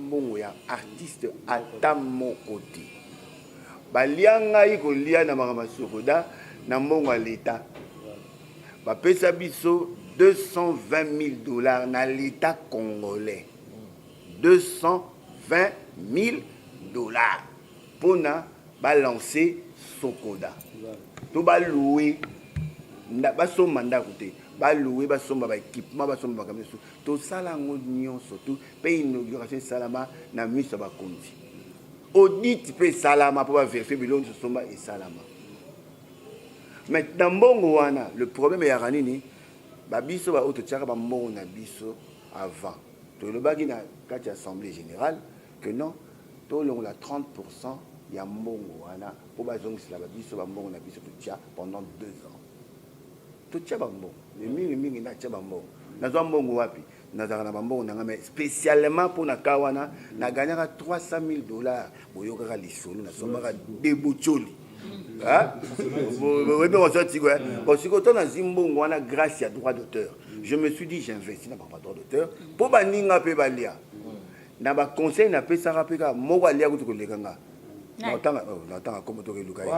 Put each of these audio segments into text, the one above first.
mbongo ya artiste ata moko te. Balia ngai kolia na makambo ya SOCODA na mbongo ya l'Etat. Bapesa biso 220 000 dollars na l'Etat congolais. 220 000 dollars mpona balancer SOCODA. To balouer, basomba ndako te, balouer, basomba baéquipement, basomba makambo nyonso. Tosala yango nyonso tu mpe inauguration esalama na miso ya bakonzi. Audit mpe esalama mpo bavérifier biloko nyonso somba esalama. Mais na mbongo wana, le problème eyaka nini? Babiso baoyo totiaka bambongo na biso avant, tolobaki na kati ya assemblée générale que non, tolongola 30% ya mbongo wana mpo bazongisela babiso bambongo na biso totia pendant 2 ans. Totia bambongo mingimingi, natia bambongo. Nazwa mbongo wapi? Nazalaka na bambongo na nga, mais spécialement mpo na ka wana nagagnaka 300 000 dollars. Boyokaka lisolo, nasombaka debotioli oyebi koso tiko. Bon, sikoyo to nazwi mbongo wana grâce ya droit d'auteur, je me suis dit j'investis na bango droit d'auteur mpo baninga mpe balia na baconseil napesaka mpe kaka moko alia kutu koleka nga. Natanga kombo tokeluka ye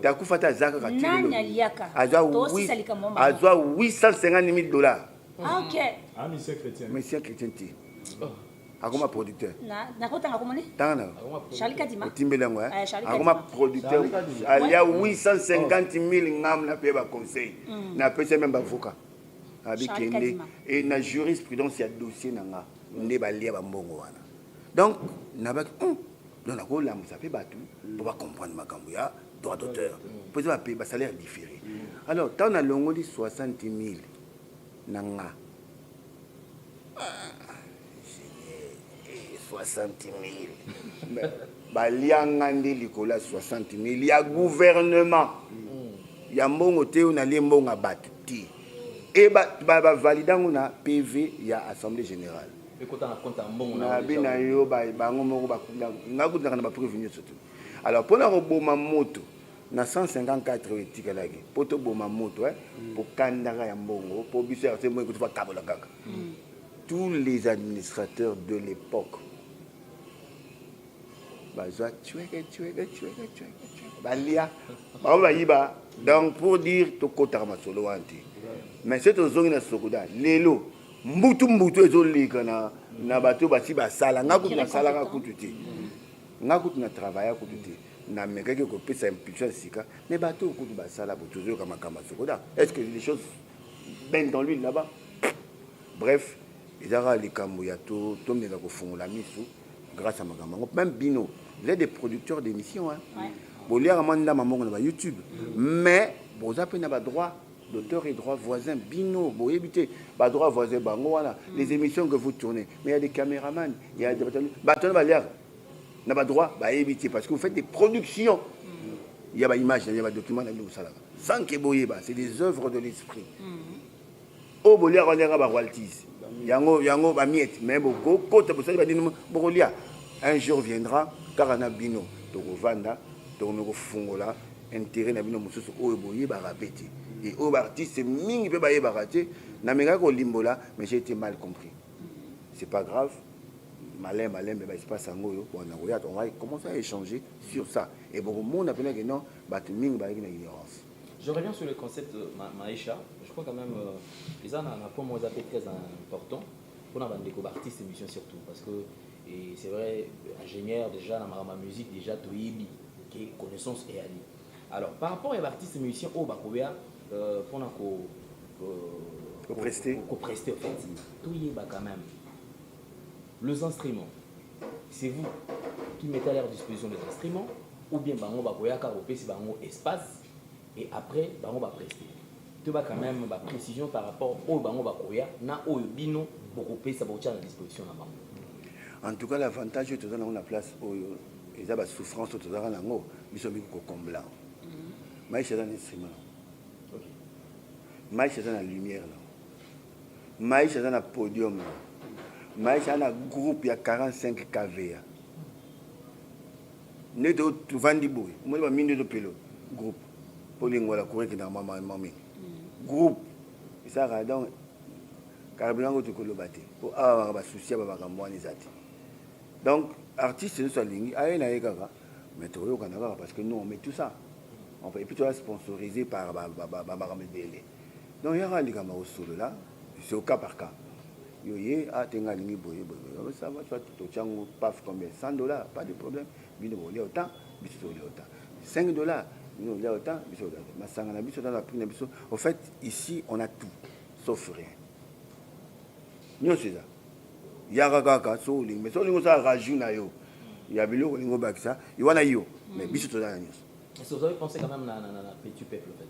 te, akufa te, aza kaka. Nani aliaka? Azwa 850 000 dollars. Ah, ok. Ah, monsieur chrétien. Monsieur chrétien te, akoma producteur. Nakotanga komoni. Tanga na. Charlie Kadima. Otimbeli yango. Eh, Charlie. Akoma producteur, alia 850 000. Ngam na mpe baconseil napesa, même bavocat abikende e na jurisprudence ya dossier na nga nde balia bambongo wana. Donc nabaki, donc nakolambusa mpe bato mpo bacomprendre makambo ya droit d'auteur, mpo eza bape basalaire différé. Alors ntango nalongoli 60 000 na nga, 60 000 balianga nde likolo ya 60 000 ya gouvernement ya mbongo te oyo nalie, mbongo ya bato te. E bavalide yango na PV ya assemblée générale. Ekota na compte ya mbongo. Na bi na yo bango moko nga kutunaka na bapreuve nyonso te. Alors mpona koboma moto na 154 oyo etikalaki mpo toboma moto, kokandaka ya mbongo mpo biso ya te kutu bakabola kaka. Tous les administrateurs de l'époque bazwa tueke tueke tueke tueke tueke, balia bango, bayiba. Donc pour dire tokotaka masolo wana te, mais soki tozongi na SOCODA lelo, mbutu mbutu ezoleka na bato basi basala. Nga kutu nasalaka kutu te, nga kutu na travailla kutu te, namekaki kopesa impulsion ya sika, mais bato kutu basala bo tozoyoka makambo ya SOCODA. Est ce que les choses baignent dans l'huile là-bas? Bref, eza kaka likambo ya tomeka kofungola misu grâce à makambo yango. Même bino, vous êtes des producteurs d'émissions, hein? Ouais. Boliaka mwa ndama moko na bayoutube, mais boza mpe na badroit d'auteur et droit voisin. Bino boyebi te badroit voisin bango wana. Les émissions que vous tournez, mais il y a des caméramans, il y a des bato wana baliaka na badroit, bayebi te, parce que vous faites des productions, il y a baimage, il y a badocument na bino bosalaka sans que boyeba. C'est des œuvres de l'esprit oyo boliaka ndenge baroyalties yango yango bamiettes, mais bokokota bosali badini bokolia. Un jour viendra kaka na bino tokovanda, tokomi kofungola intérêt na bino mosusu oyo boyebaka mpe te e oyo baartiste mingi mpe bayebaka te. Namekaki kolimbola, mais j'ai été mal compris. C'est pas grave, malin malin, mais baespace yango oyo, bon, nakoya, on va commencer à échanger sur ça et bokomona mpena ke non, bato mingi bayaki na ignorance. Je reviens sur le concept de Maïcha. Je crois quand même, les un point moi très important pour les artistes et musiciens surtout. Parce que, et c'est vrai, ingénieur déjà, dans ma musique déjà, toyebi, qui connaissance et ali. Alors, par rapport à l'artiste et musicien, oh, bah, pour prester. Prester, en fait, tout y est, bah, quand même. Les instruments, c'est vous qui mettez à leur disposition les instruments, ou bien bango bakoyaka kopesi bango espace et après bango baprester? Toba quand même baprécision par rapport oyo bango bakoya na oyo bino bokopesa, bokotia na disposition na bango. En tout cas, l'avantage oyo toza nango na place oyo eza basouffrance oyo tozalaka nango biso mingi kokombla. Maisha eza na instrument nango, Maisha eza na lumière nango, Maisha eza na podium nango, Maisha aza na groupe ya 45 kva. Nde tovandi boye, omoni bamindi ezopelo groupe mpo lingola courant ekendaka mwa mingi. Groupe esalaka donc carburant ngo tokoloba te mpo awa baka basusi ya bamakambo wana eza te. Donc artiste nyonso alingi aye na ye kaka, mais tokoyokana kaka parce que nous, on met tout ça. On peut, et puis toza sponsorisé par bamakambo ebele. Donc yaka likambo ya kosolola, c'est au cas par cas. Yo ye atenga alingi boye boye boye, ça va, soit totiango paf, combien? 100 dollars, pas de problème. Bino bolia autant, biso tolia autant. 5 dollars, bino bolia autant, biso tolia autant. Masanga na biso, dans la prix na biso. Au fait, ici on a tout sauf rien. Nyonso eza, yaka kaka. So olingi, mais so olingi osala rajout na yo ya biloko, olingi obakisa wana yo, mais biso toza na nyonso. Est-ce que vous avez pensé quand même na, na, na, na petit peuple, en fait?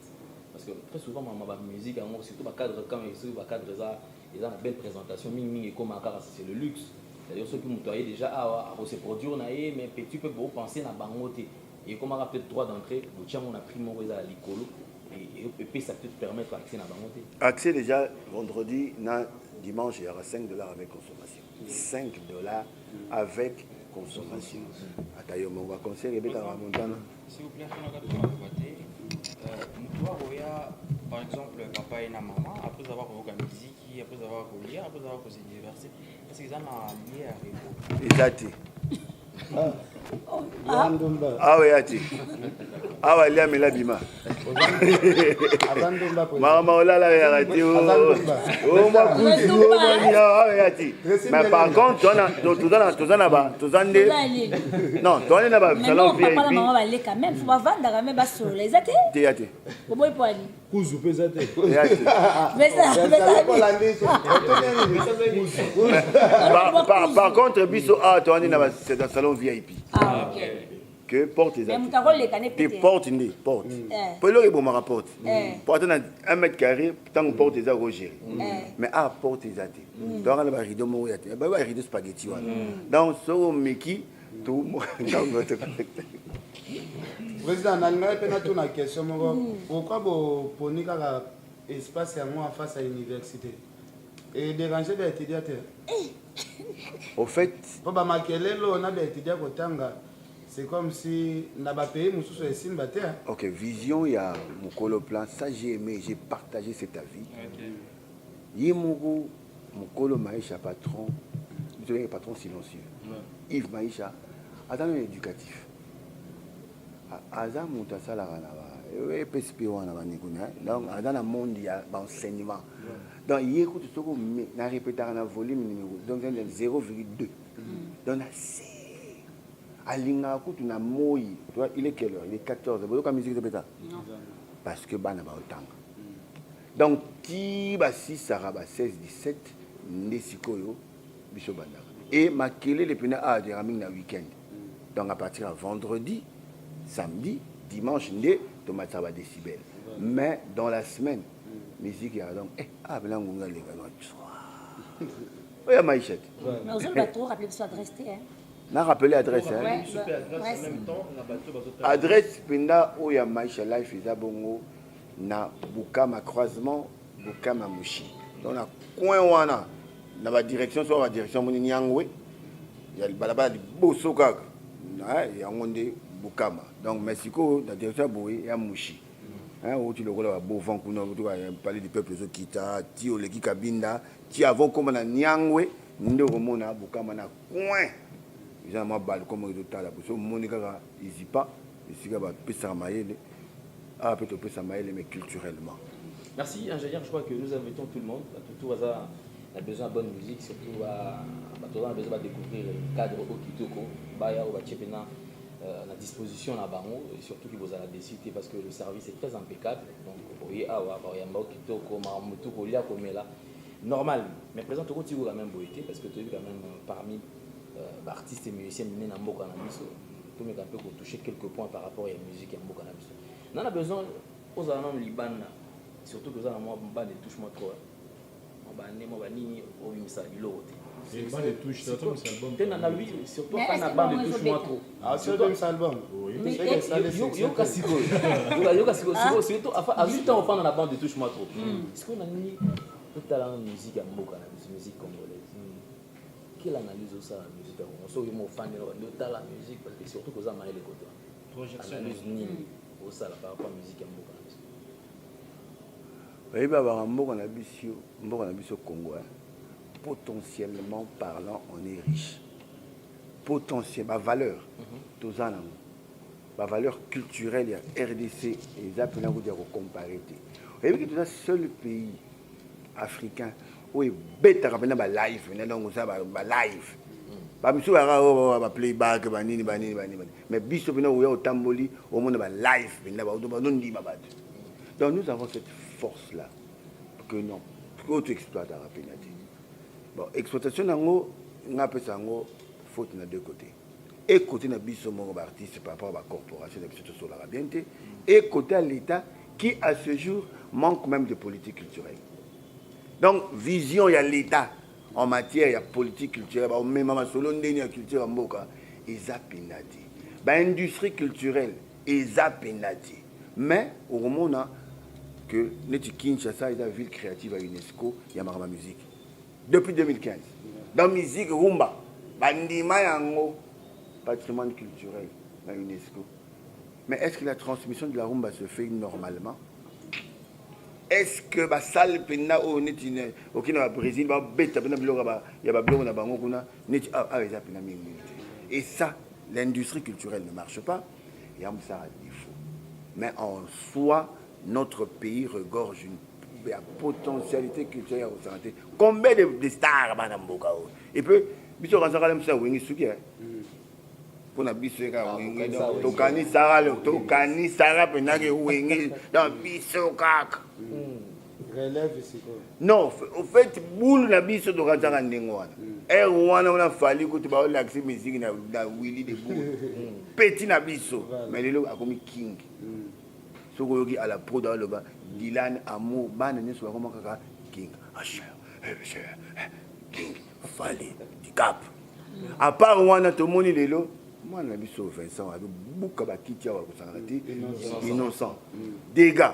Parce que très souvent, ma, ma musique, surtout ba cadre, quand surtout ba cadre, ça, ils ont une belle présentation, mingi mingi comme akara, c'est le luxe. C'est-à-dire ceux qui m'ont déjà à se produire na ye, mais petit peuple, vous pensez na bango te. Et comment peut-être droit d'entrée, vous tient on a pris mon à l'école et puis ça peut te permettre accès na bango te. Accès déjà vendredi na dimanche, il y aura 5 dollars avec consommation. 5 dollars avec consommation. Ata yo moko, concert ebetaka montana. S'il vous plaît, tona te moto akoya, par exemple papa ye na mama, après avoir koyoka miziki, après avoir kolia, après avoir kose divertir, parce que eza na lieu ya repos? Eza te. Awa ya te, awa liamela bima makambo olala yaka te, omwa kutu omwani awa ya te. Mais par contre toza na ba, toza nde, non, toza nde na basalon VIP. Mama baleka même fo bavandaka me basolola, eza te? Te, ya te. Oboyi po ani? Kuzu mpe eza te. Ya te. Par contre biso awa toza nde na salon VIP. Ah, ok. Que porte eza Mais moto akoleka ne te. Porte nde porte, po eloko ebomaka porte, po ata na 1 mètre carré, ntango porte eza kogérer. Mais awa porte eza te, toyaka na barideau moko ya te, barideau spaghetti wana. Donc soki omeki ntango. Président, nalingaki mpe natuna question moko. Pourquoi boponi kaka espace yango en face ya université? Edérange baétudiant te? Au fait, mpo bamakelelo na baétudiant kotanga, c'est comme si na bapays mosusu esimba te. Ok, vision ya mokolo plan, ça j'ai aimé, j'ai partagé cet avis. Ye moko mokolo Maisha, patron, biso patron silencieux, Yves Maisha, aza nano éducatif, aza moto asalaka na EPSP wana, bandeko na. Donc aza na monde ya baenseignement. Donc ye kutu soki na répétaka na volume numéro, donc 0,2, donc na se alingaka kutu na moi. Il est quelle heure? Il est 14. Boyoka musique ezobeta parce que bana baotanga. Donc ti basisaka ba 16 17 nde sikoyo biso bandaka e makelele mpena awa teyaka mingi na week-end. Donc à partir ya vendredi, samedi, dimanche nde tomatisaka badécibel, mais dans la semaine musique yaka. Donc ah mpena ngonga aleka oyo ya Maisha te. Mais ozoloba trop, rappeler biso adresse te, hein. Na rappeler adresse, hein? Adresse mpenza oyo ya Maisha Life eza bongo na Bukama, croisement Bukama Mushi. Donc na coin wana, na badirection, so badirection moni Nyangwe ya balabala liboso kaka yango nde Bukama. Donc mais sikoyo na direction ya boye ya Mushi, outi lokola babovan kuna, Palais du Peuple, ezokita ti oleki Kabinda, ti avant koma na Nyangwe nde okomona Bukama na coin. Eza na mwa balcon moko ezotala boso, omoni kaka ISIPA, esika bapesaka mayele. Awa mpe topesa mayele, mais culturellement. Merci, ingénieur. Je crois que nous invitons tout le monde. Tout hasard, on a besoin de bonne musique, surtout à, on a besoin de découvrir le cadre au kitoko, baya ou bachepena la disposition na bango et surtout qui vous a la décidé parce que le service est très impeccable. Donc voyez awa bayamba kitoko, mamutu kolia komela normal. Mais présent toko tigo quand même boité parce que tu es quand même parmi artistes et musiciens minene na mboka na biso. Tout un peu toucher quelques points par rapport à la musique ya mboka na biso. On a besoin ozala nano libanda, surtout que oza na mwa bande touche mwa trop, mwa bane, mwa banini, obimisa biloko te. Te, nalobi surtout afa na bande touche mwa trop. Yoka sikoyo, yoka sikoyo, surtout azwi ntango ofanda na bande touche mwa trop. Sikoyo na nini totala na musique ya mboka na biso, musique congolaise? Quelle analyse osala na musique ya Congo soki mo ofandi na bandi otala musique? Parce que surtout koza mayele koto, analyse nini osala par rapport à musique ya mboka na biso? Oyebi, babaka mboka na biso, mboka na biso Congo, potentiellement parlant, on est riche. Potentiel, ba valeur toza nango, ba valeur culturelle ya RDC eza mpena kutu ya kocompare te. Oyebi ke toza seul pays africain oyo ebetaka mpena ba live mpena, donc oza ba live, bamisusu bayaka oyo ba playback, banini banini banini, mais biso mpena oya otamboli, omona ba live mpena, bazondima bato. Donc nous avons cette force là que non, oyo toexploitaka mpena te. Bon, exploitation yango, nga apesa yango faute na deux côtés: et côté na biso moko baartiste par rapport à bacorporation na biso, tosolaka bien te, et côté à l'État qui à ce jour manque même de politique culturelle. Donc vision ya l'État en matière ya politique culturelle, baomema masolo ndeni ya culture ya mboka eza mpenza te, baindustrie culturelle eza mpenza te. Mais okomona que neti Kinshasa eza ville créative ya UNESCO ya makambo ya musique depuis 2015. Dans musique rumba, bandima yango patrimoine culturel na UNESCO. Mais est-ce que la transmission de la rumba se fait normalement? Est-ce que basale mpenza oyo neti oki na babrésil, babeta mpena biloko ya babiloko na bango kuna, neti awa eza mpena mingi te? Et ça, l'industrie culturelle ne marche pas, yango mosala défaut. Mais en soi, notre pays regorge une ya potentialité culturelle ya kosanga te. Combien de stars bana mboka oyo? Et puis biso okanisaka mosu ya Wenge suki mpona biso eka Wenge, tokanisaka, tokanisaka mpenzaka Wenge, donc biso kaka. Relève sikoyo. Non, au fait, bulu na biso tokanisaka ndenge wana. Ere wana wana Fally kutu baolakisi musique na Willy de boule petit na biso, mais lelo akomi king. Soki oyoki à la prod, aloba Dylan Amour, bana nyonso bakoma kaka king, king Fally Dicap. À part wana, tomoni lelo mwana na biso Vincent azobuka bakiti awa kosangana te, Innocent dégâts.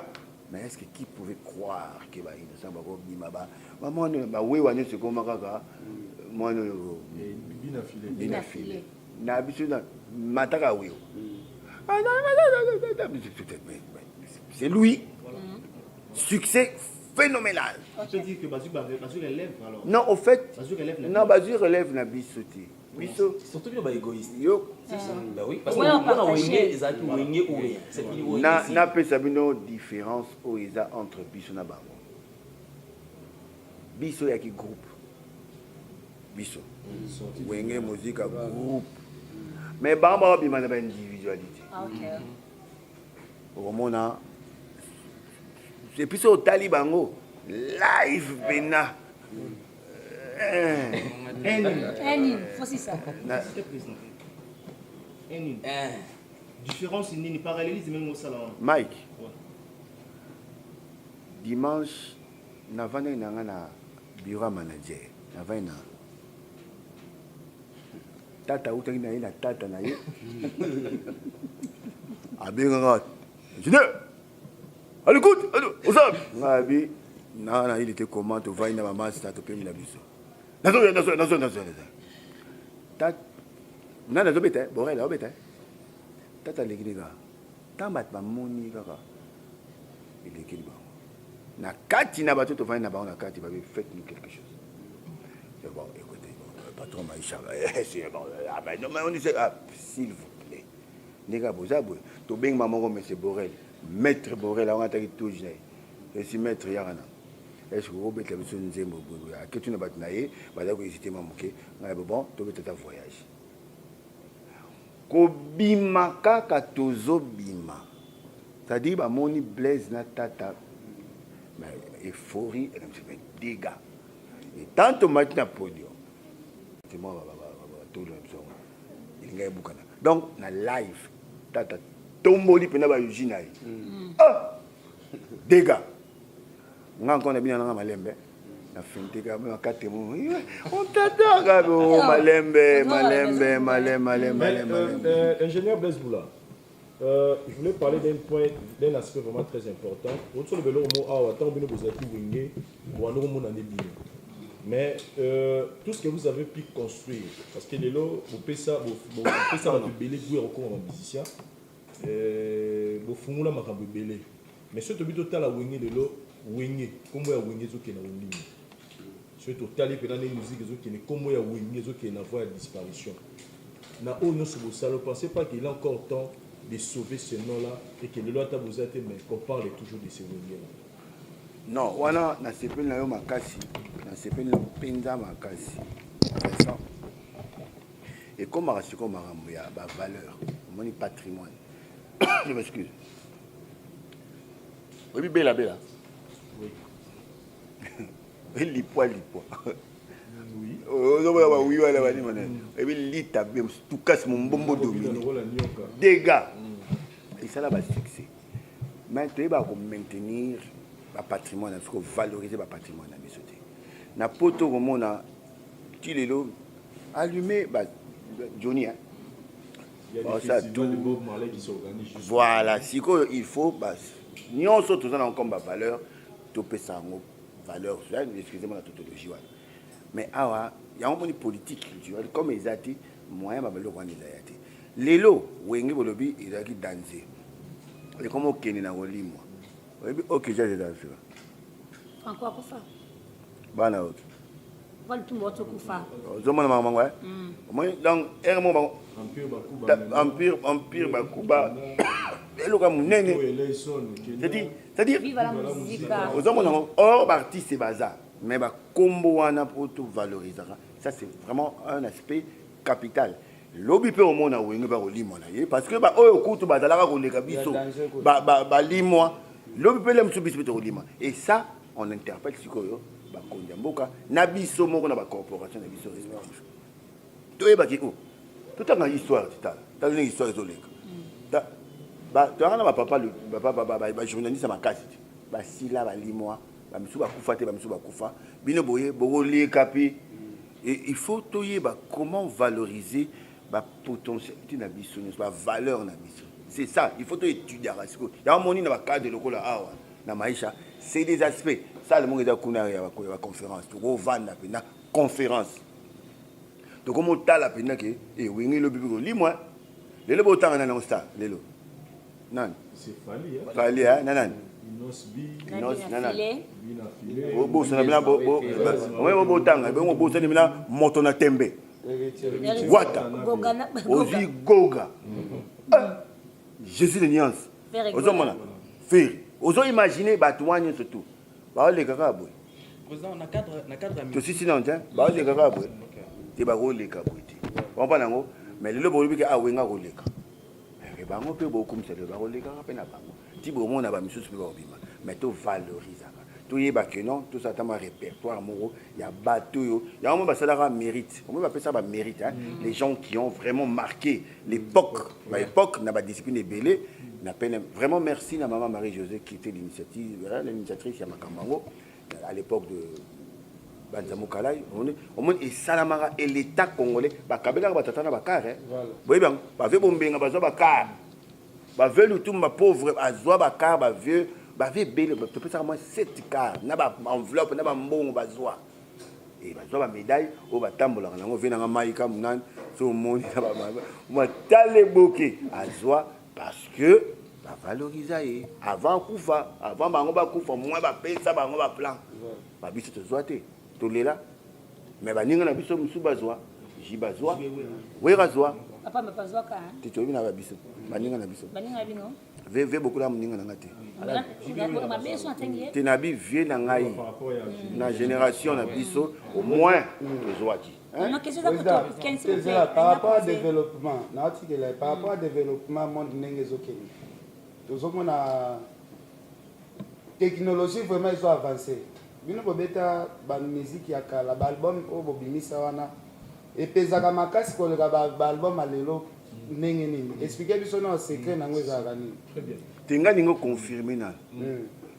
Mais est ce que qui pouvait croire que bainnocent bakobima? Bamwana bawewa nyonso ekoma kaka mwana oyo bina file na biso na mataka wewa, c'est lui, succès phénoménal. Tu peux dire que bazui relève alors. Non, au fait, Bazui relève na non, bazui relève na biso te, biso. Surtout bino baégoïste. Yo. C'est ça. Bah oui, parce que Ouais, on mpona partage. Wenge ezalaki Wenge ou rien, c'est fini, Wenge na ici. Napesa bino différence oyo eza entre biso na bango. Biso yaki groupe, biso Wenge Muzika groupe, mais bango bakobima na baindividualité. Ah, ok. Okomona, et puis so otali bango live pena. Un faut c'est ça. C'était président. Un Eh, différence nini, parallélisme même osala wana. Mike. Ouais. Dimanche navandaki na nga na bureau ya manager, navandi na tata, autaki na ye na tata na ye, abengaka ingénieur à l'écoute, oza nga abi na na il était comment, tovandi na bamasta, topemi na biso, nazoya, nazoya, nazoya, nazoya, nazoya. Tata nani azobeta Borel, aobeta tata alekili kaka. Ntango bato bamoni kaka elekeli bango na kati na bato tovandi na bango na kati, babi: "Faites nous quelque chose." C'est bon, écoutez, bon, patron Maïcha, c'est bon, ah, ben, non, mais on essaie, ah, s'il vous plaît, ndenge boza boye, tobengi moko monsieur Borel, maître Borel, awango ataki touche na ye, esi maître yaka na est ce que okobetela biso nzembo boye? Aketu na bato na ye, baza kohésite mwa moke. Ngai bon, tobeta ta voyage, kobima kaka tozobima, c'est-à-dire bamoni Blaise na tata, mais euphorie, mais dégâts. Et tant tomati na podium, tolo na biso yango elingai ebukana. Donc na live, tata tomboli mpena bayuji na ye, ah dégâts. Nga encore na bino nanga malembe na fente kaka kate mo on tata kaka malembe, malembe, malembe, malembe. Mais, malembe. Ingénieur Blaise Boula, je voulais parler d'un point, d'un aspect vraiment très important. Autour de Belo Mo, tant que vous avez Wenge, ou Mais tout ce que vous avez pu construire, parce que lelo, vous pouvez ça, vous pouvez ça, vous belé, vous êtes musicien, vous fungula makambo ebele. Mais soki tobi totala Wenge lelo, Wenge, kombo ya Wenge ezokende na molimo. Soki totali mpena nde musique ezokende, kombo ya Wenge ezokende na voie ya disparition. Na oyo nyonso bosala, pensez pas qu'il est encore temps de sauver ce nom là et que lelo ata boza te, mais qu'on parle toujours de ce Wenge là? Non, wana nasepeli na yo makasi, nasepeli na mpenza makasi. Vincent, ekomaka sikoyo makambo ya bavaleur, omoni patrimoine. Je m'excuse, oyebi bela bela? Oui. Oyebi lipwa lipwa? Ozomona bawi wana banima, oyebi lita tukasi mombombo domine dégâts, esala basuccès. Mais toyebaka komaintenir bapatrimoine na biso, kovaloriser bapatrimoine na biso te. Na poto komona ti lelo allume ba Johnny, hein? Il y a des Bon, ça, festivals de tout. Bob Marley qui s'organisent juste. Voilà, sikoyo il faut nyonso toza na comme bavaleur, topesa yango valeur. Excusez-moi na tautologie wana, mais awa yango moni politique culturelle comme eza te, moyen babaloko wana eza ya te. Lelo Wenge bolobi ezalaki danse, ekoma okende na kolimwa. Oyebi OK Jazz eza sika. Franco akufa. Bana oyo. Walitumba watokufa. Ozomona makambo yango, omoni donc ere moko bango Empire Bakuba. Empire Bakuba, eloko ya monene. C'est-à-dire Viva la musica. Ozomona yango, or baartiste baza, mais bakombo wana mpo tovalorisaka, ça c'est vraiment un aspect capital. Lobi mpe omona Wenge bakolimwa na ye, parce que baoyo kutu bazalaka koleka biso balimwa. Lobi mpe le mosusu biso mpe tokolima. Et ça, on interpelle sikoyo bakonzi ya mboka na biso moko na bacorporation na biso respectif, toyebaki o totanga histoire, totala tala ndenge histoire ezoleka. Toyaka na bapapa bajournaliste ya makasi te, basila balimwa, bamisu bakufa te, bamisu bakufa. Bino boye bokoleka mpe. Et il faut toyeba comment valoriser bapotentialité na biso nyonso, bavaleur na biso. C'est ça, il faut toétudiaka sikoyo yango. Moni na bacadre lokola awa na maisha, c'est des aspects sale moko eza kuna ya baconférence. Tokovanda mpenza conférence, tokomotala mpenza ke Wenge elobi mpe kolimwa. Lelo botanga nani yango star lelo? Nani? Fally na nani? Inos na nani? Bosana bina oye botanga bongo, bosani bina moto na tembe wata ozwi goga Jésus de nuance. Ozomona Ferre, ozoimagine bato wana nyonso tu baoleka kaka boye. Tosisi nano te, baoleka kaka boye te, bakoleka boye te, comprendre yango. Mais lelo bolobi ke awenga koleka bango mpe bokumisa, lelo bakolekaka mpe na bango ti bomona bamisusu mpe bakobima. Mais tovalorisaka, toyeba ke non, tosala ta ma répertoire moko ya bato oyo yango mo basalaka mérite, omoi bapesaka bamérite, les gens qui ont vraiment marqué l'époque, baépoque na badiscipline ebele. Na pene vraiment merci na mama Marie José qui était l'initiative, l'initiatrice ya makambo yango à l'époque de Banza Mokalai. Omoni esalamaka e l'état congolais bakabelaka batata na bakare, boyebi yango, bavie bombenga bazwa bakare, bavie Lutumba pauvre azwa bakare, bavie bavie ebele. Topesaka mwa 7 car na baenveloppe na bambongo, bazwa e bazwa bamédaille oyo batambolaka nango. Vie nanga mai ka monani so omoni matala eboke azwa, parce que bavalorisa ye avant kufa, avant bango bakufa, mwa bapesa bango baplan. Babiso tozwa te, tolela, mais baninga na biso mosusu bazwa, ji bazwa, Wera azwa. Papa mapazwaka. Te, toyebi na babiso baninga na biso. Baninga bino. Ve bokola moninga na nga te. Mabeso atangi ye. Te, na bi vie na ngai na génération na biso, au moins tozwaki. Ma question eza koto Ken, s'il vous plaît. Par rapport à développement naotikela, par rapport à développement monde ndenge ezokende, tozomona technologie vraiment ezo avance. Bino bobeta bamusique ya kala, baalbum oyo bobimisa wana epezaka makasi koleka baalbum ya lelo. Ndenge nini? Explike biso na secret nango ezalaka nini? Te, ngai ningo confirme nano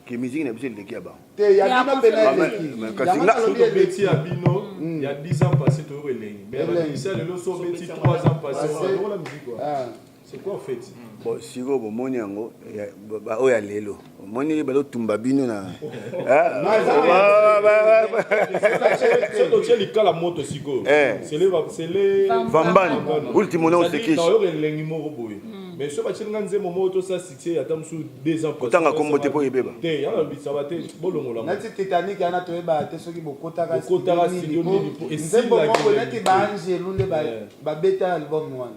ke musique na biso eleki ya bango. Te, ya bino mpena eleki. Kasi yango nalobi. Obeti ya bino ya 10 ans passé, toyoko elengi, mais babimisa lelo, so obeti 3 ans passé, la musique quoi, c'est quoi en fait? Bon, sikoyo bomoni yango oyo ya lelo, omoni bazotumba bino na So totie likala moto sikoyo, Eh. c'est le Vambani ultimo na osekisi. Nayoka elengi moko boye. Mais soki batieli nga nzembo moko tosala succès ata mosusu 2 ans. Kotanga kombo te mpo ebeba. Te, yana bisaba te, bolongola. Neti Titanic wana, toyebaka te soki bokotaka. Bokotaka studio nini po nzembo esilaki moko ndenge neti te. Baangelu nde babeta album wana.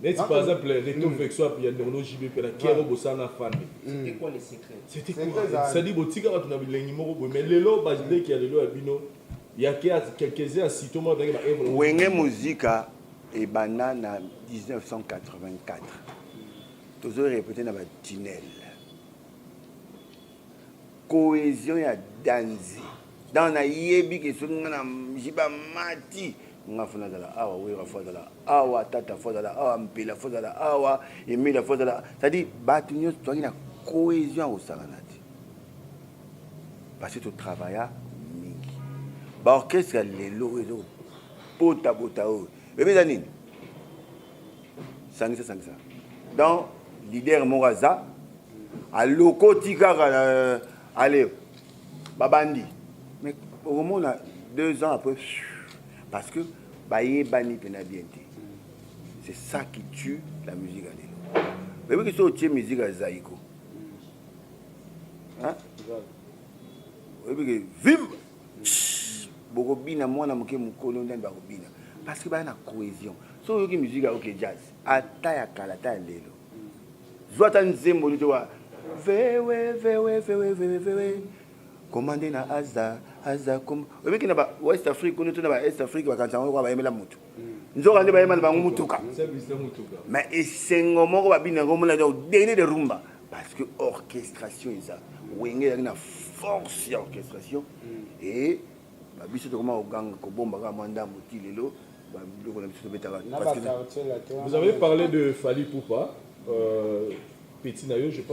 Neti par exemple Reto Vexwap ya ndeko no JB mpe na kero bosala na fande. C'était quoi les secrets? C'était Secret quoi? ezalaka. C'est-à-dire botika bato na bilengi moko boye, mais lelo baleki ya lelo ya bino yake quelques-uns ya sito moko ataki ba œuvre. Wenge Muzika ebanda na 1984, tozo répéter na batunnel. Cohésion ya danze donc nayebi ke soki nga na jiba mati, nga faut nazala awa, Wera faut azala awa, tata faut azala awa, Mpela faut azala awa, Emila faut azala, c'est-à-dire bato nyonso tozalaki na cohésion ya kosangana te, parce que totravailla mingi. Baorchestre ya lelo oyo ezokopotabota oyo ebi eza nini? Sangisa, sangisa. Donc leader moko aza alokoti kaka, ale babandi, mais okomona 2 ans après, parce que bayebani mpena bien te. C'est ça qui tue la musique ya lelo. Oyebiki so otie musique ya Zaiko, hein? Oyebiki vim bokobina, mwana moke, mokolo ndani bakobina, parce que baya na cohésion. So oyoki musique ya OK Jazz, ata ya kala, ata ya lelo, zwa ata nzembo te wa vewe vewe vewe vewe vewe komande na aza aza kom, oyebiki na ba West Afrique kuna to na ba Est Afrique, bakanisa yango lokola bayembela motu, nzoka nde bayemba na bango mutuka. Service motuka. Mais esengo moko babina yango, omona donc dernier de rumba, parce que orchestration eza. Wenge ezalaki na force ya orchestration et babiso tokoma koganga, kobomba kaka mwa ndambo ti lelo biloko na biso tobetaka. Na Parce que baquartier la te. Vous avez parlé de Fally Ipupa, petit na yo, je pense.